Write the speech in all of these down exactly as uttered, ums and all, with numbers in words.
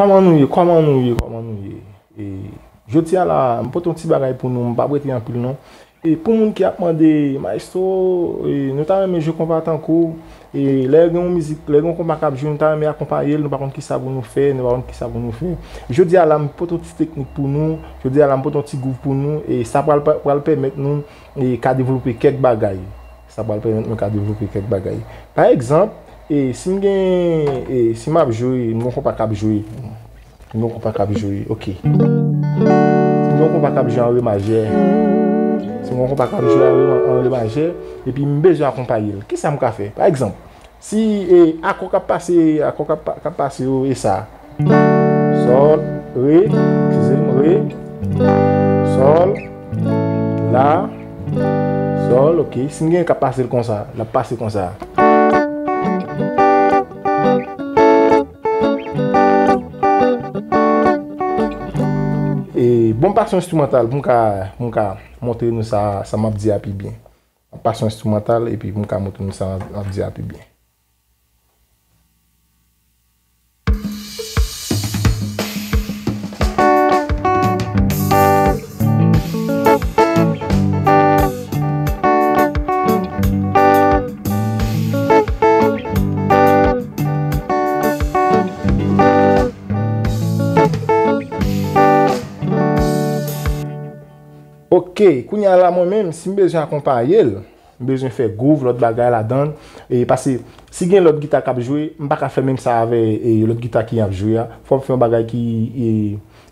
Kòman nou ye? Kòman nou ye? Kòman nou ye? E, jodi a la, m pote yon ti bagay pou nou, m p ap rete anpil non. E pou moun ki ap mande, "Maestro, e, nou ta renmen jwe konpa tankou, e, lè gen yon mizik, lè gen yon konpa k ap jwe, nou ta renmen akonpaye l, nou pa konn kisa pou nou fè, nou pa konn kisa pou nou fè." Jodi a la, m pote yon ti teknik pou nou, jodi a la, m pote yon ti gwouv pou nou, e sa pral, pral pèmèt nou, e, ka devlope kèk bagay. Sa pral pèmèt nou ka devlope kèk bagay. Pa egzanp, e, si m gen, e, si m ap jwe, m gen yon konpa k ap jwe, m gen yon konpa k ap jwe, oke. Si m gen yon konpa k ap jwe an re majè, si m gen yon konpa k ap jwe an re, an re majè, epi m bezwen akonpaye l, kisa m ka fè? Pa egzanp, si, e, akò k ap pase, akò k ap, k ap pase yo, e sa. Sòl, re, eskize m, re, sòl, la, sòl, oke. Si m gen k ap pase l konsa, l ap pase konsa. E, bon, m pase yon enstrimantal pou m ka, pou m ka montre nou sa, sa m ap di a pi byen. M ap pase yon enstrimantal epi pou m ka montre nou sa m ap di a pi byen. Oke, kounye a la mwen menm, si m bezwen akonpaye l, m bezwen fè gwouv, lòt bagay ladan. E, paske si gen lòt gita k ap jwe, m pa ka fè menm sa avè, e, lòt gita ki ap jwe a. Fò m fè yon bagay ki, e,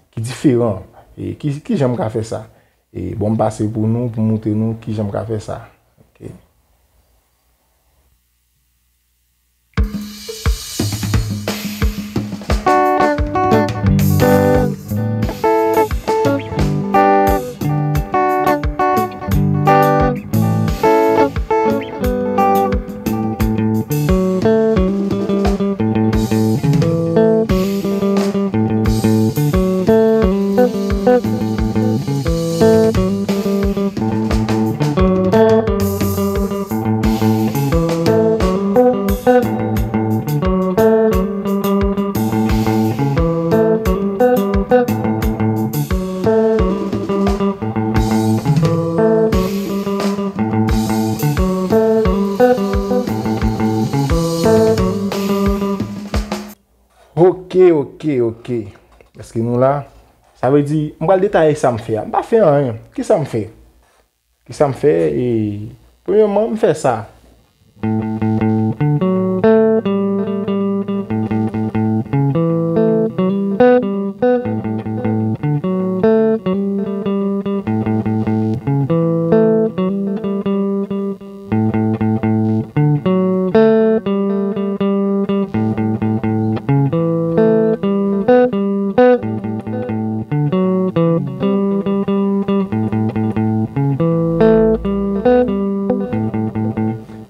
ki diferan. E, ki, ki jan m ka fè sa? E, bon, m pase pou nou, pou m montre nou ki jan m ka fè sa. Oke. Oke, oke, oke. Èske nou la? Sa vle di, m pral detaye sa m fè a. M pa fè anyen. Kisa m fè? Kisa m fè? E, premyèman, m fè sa.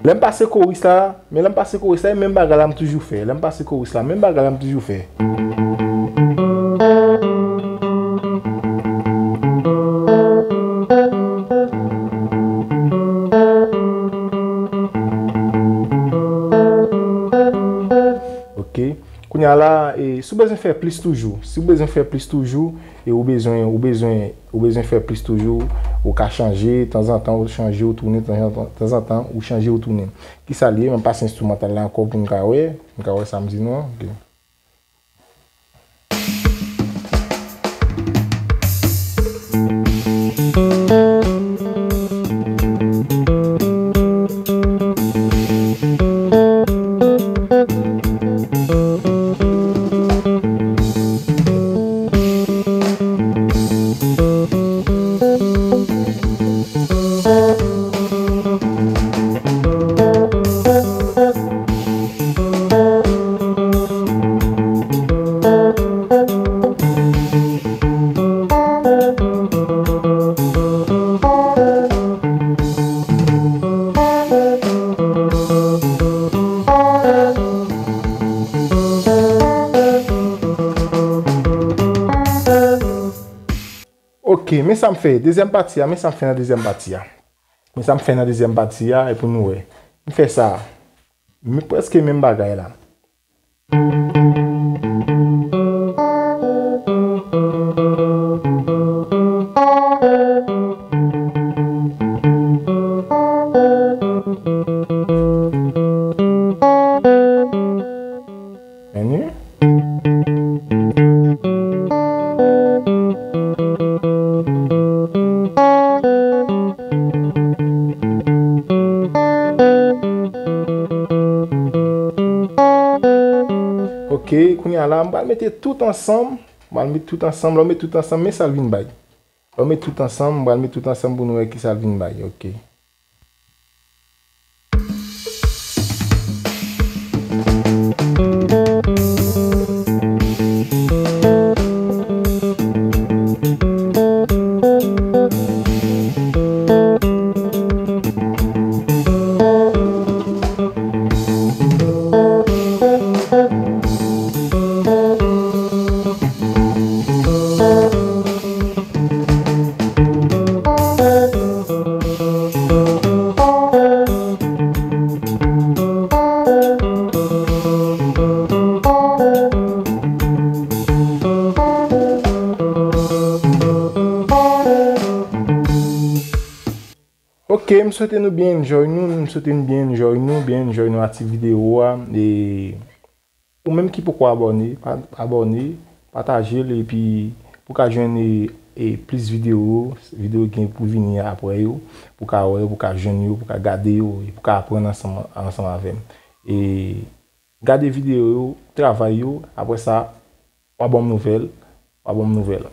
Lè m pase koris la, men lè m pase koris la, e menm bagay la m toujou fè. Lè m pase koris la, menm bagay la m toujou fè. Oke. Kounye a la, e, si w bezwen fè plis toujou, si w bezwen fè plis toujou, e ou bezwen, ou bezwen, ou bezwen fè plis toujou, ou ka chanje, tanzantan ou chanje, ou tounen, tanzantan, tanzantan ou chanje, ou tounen. Kisa l ye? M ap pase enstrimantal la ankò pou n ka wè, n ka wè sa m di nou an. Oke. Ok, men sa m fè, dezyèm pati a, men sa m fè nan dezyèm pati a. Men sa m fè nan dezyèm pati a, e pou nou wè. M fè sa. Men prèske menm bagay la. Byenveni. Ok, kounye a la, m pral mete tout ansanm. M pral met tout ansanm. Lè w met tout ansanm, men sa l vin bay. Lè w met tout ansanm, m pral met tout ansanm pou nou wè ki sa l vin bay. Ok. Ok, m swete nou byen enjoy nou, m swete nou byen enjoy nou, byen enjoy nou a ti videyo a. E ou menm ki poko abòne, pa, abòne, pataje l, epi pou ka jwenn, e, e, plis videyo, videyo gen pou vini apre yo, pou ka wè yo, pou ka jwenn yo, pou ka gade yo, e pou ka aprann ansanm, ansanm avè m. E gade videyo yo, travay yo, apre sa, w a ban m nouvèl, w a ban m nouvèl.